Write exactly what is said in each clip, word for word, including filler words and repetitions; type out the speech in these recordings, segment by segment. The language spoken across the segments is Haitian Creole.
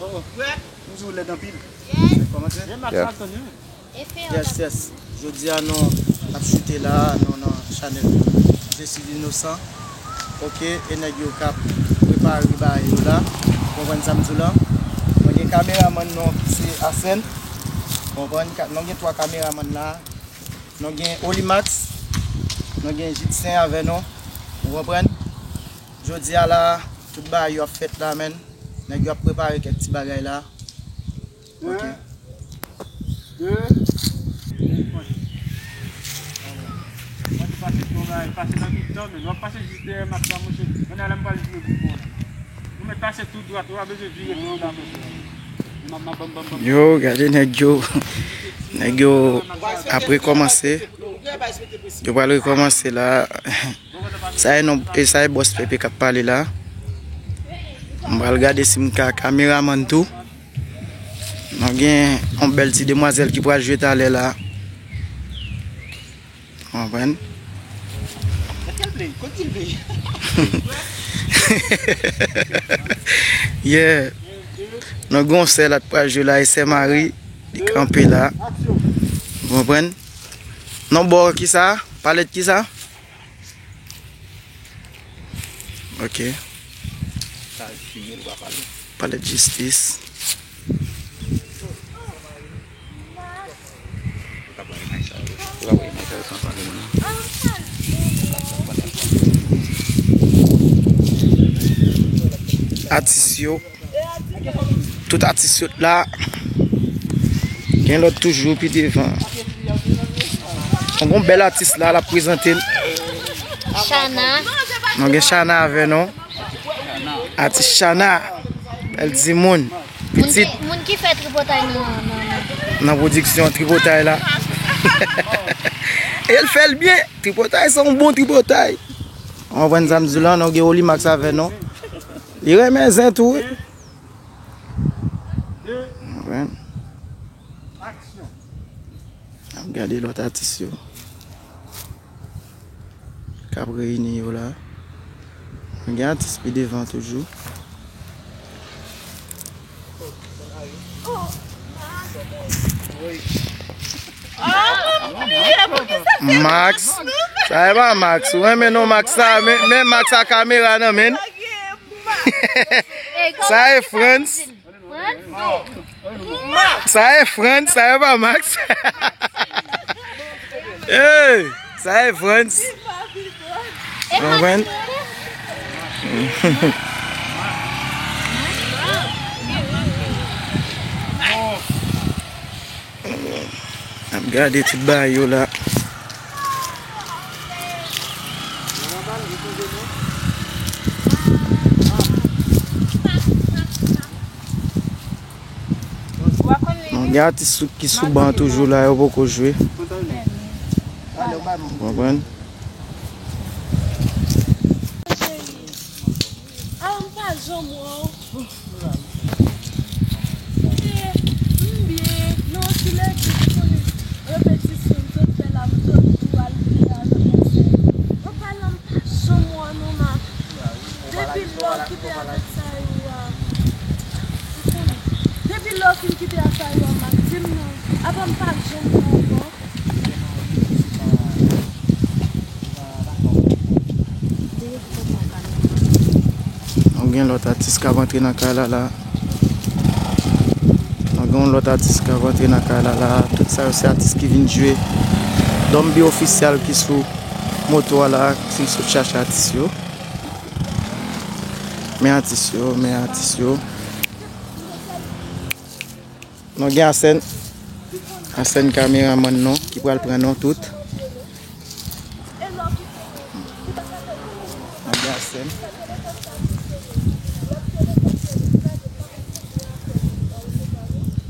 M di w lèd anpil. Kòmanse? Yes, yes. Jodi a nou ap choute la, nou nan chanèl Je suis innocent. Ok, e nèg yo k ap prepare bagay yo la. Konprann sa m di w la? Nou gen kameramann nou ki se Asèn. Konprann? Ka- Nou gen twa kameramann la. Nou gen Olimax. Nou gen Jitsen avè nou. Ou konprann? Jodi a la, tout bagay yo ap fèt la, menn. Nèg yo ap prepare kèk ti bagay la. Ok. Mwen te pase yon bagay, pase nan mitan, men w ap pase jis dèyè Max la, monchè. Mwen alè m pral vire pou bon la. Ou mèt pase tou dwat, ou pa bezwen vire pou la, monchè. M ap, m ap, bam, bam, bam. Yo, gade nèg yo. Nèg yo ap rekòmanse. Yo pral rekòmanse la. Sa e non, e sa e bòs Pepe k ap pale la. M pral gade si m ka kameramann tou. Nou gen yon bèl ti demwazèl ki pral jwe talè la. Konprann? Yeah. Nou gen yon sè la k pral jwe la, e sè Mari, li kanpe la. Konprann? Non, bò kisa? Palèt kisa? Ok. Palèt jistis. Atis yo. Tout atis yo t la. Gen lòt toujou pi devan. Nou gen yon bèl atis la, l ap prezante l. Chana. Nou gen Chana avè nou. Atis Chana. Bèl timoun. Pitit. Moun ki fè tripotay nan, nan, nan. Nan pwodiksyon tripotay la. E l fè l byen. Tripotay se yon bon tripotay. Ou konprann sa m di w la, nou gen Olimax avè nou. Li renmen zen tou, wi. Ou konprann? N ap gade lòt atis yo k ap reyini yo la. Gen atis pi devan toujou. Max. Sa e pa Max. Ou renmen non Max sa. Men, men Max a kamera nan men. Sa e Frantz. Sa e Frantz, sa e pa Max. Hey, sa e Frantz. Ou konprann? N ap gade tout bagay yo la. Bon, gen atis sou- ki sou ban toujou la, yo poko jwe. Ou konprann? Ah, m pa janm wè w. Eh, m byen, non, ti lè di m konnen repetisyon m sot fè la, m sot tou al vini avèk yon sè. Mwen pa la, m pa janm wè w non, ma. Depi lè w kite avèk sa yo a, depi lè w fin kite ak sa yo a, ma, di m non. Apa m pa janm wè w ankò? Nou gen lòt atis k ap antre nan kay la la. Nou gen yon lòt atis k ap antre nan kay la la. Tout sa yo se atis ki vin jwe. Dòm bi ofisyal ki sou moto a la, ki sot chache atis yo. Men atis yo, men atis yo. Nou gen Asèn. Asèn kameramann nou ki pral pran nou tout. Nou gen Asèn.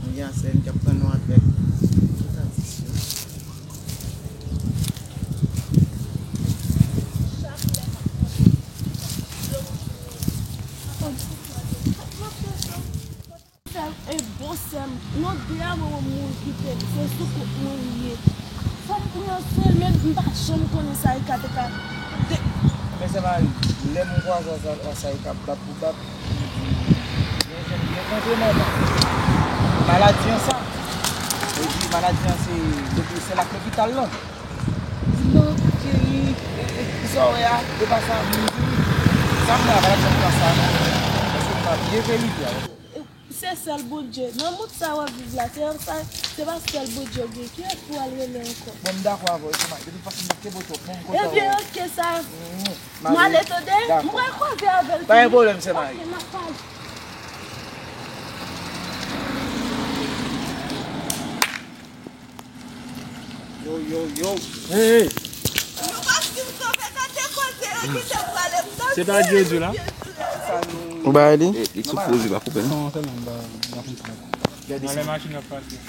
Nou gen Asèn k ap pran nou avèk tout atis yo. Sè m, e bon sè m, non de a mwen wè moun ki te, se sou kont mwen li ye. Fò m pran swen l, men m pa janm konnen sa e ka te ka. Men sè Mari, lè m kwaze sa, sa e ka bat pou bat, m di, gen jan m ye, Kontre manman. Maladi an sa. Yo di maladi an se lopi-, se lòpital lan. Di non, cheri, e, e, sa w wè a, e pa sa, m di wi. Sa m wè a, maladi an pa sa non. Èske m pa byen verifye a? Se sèl Bondye. Nan mond sa w ap viv la, se sa, se pa sèl Bondye ou gen. Kiyès pou w al rele ankò? Bon, m dakò avè w, se mari. De tout fason, m p ap kenbe w twòp non, m kontan wè w. Ebyen, oke, sa. M ale tande, m pral koze avè l. Pa gen pwoblèm, se mari. Oke, m ap pale. Yo, yo, yo. Hey, hey. Nou pa fin sove nan de kote yo kite m prale m soti. Se pa Dye di la. Ou bay li? Li sou poze pa koupe non. Non, sèlman m pa, m pa konn sa. Gade sa. Nan lè machin ap pase.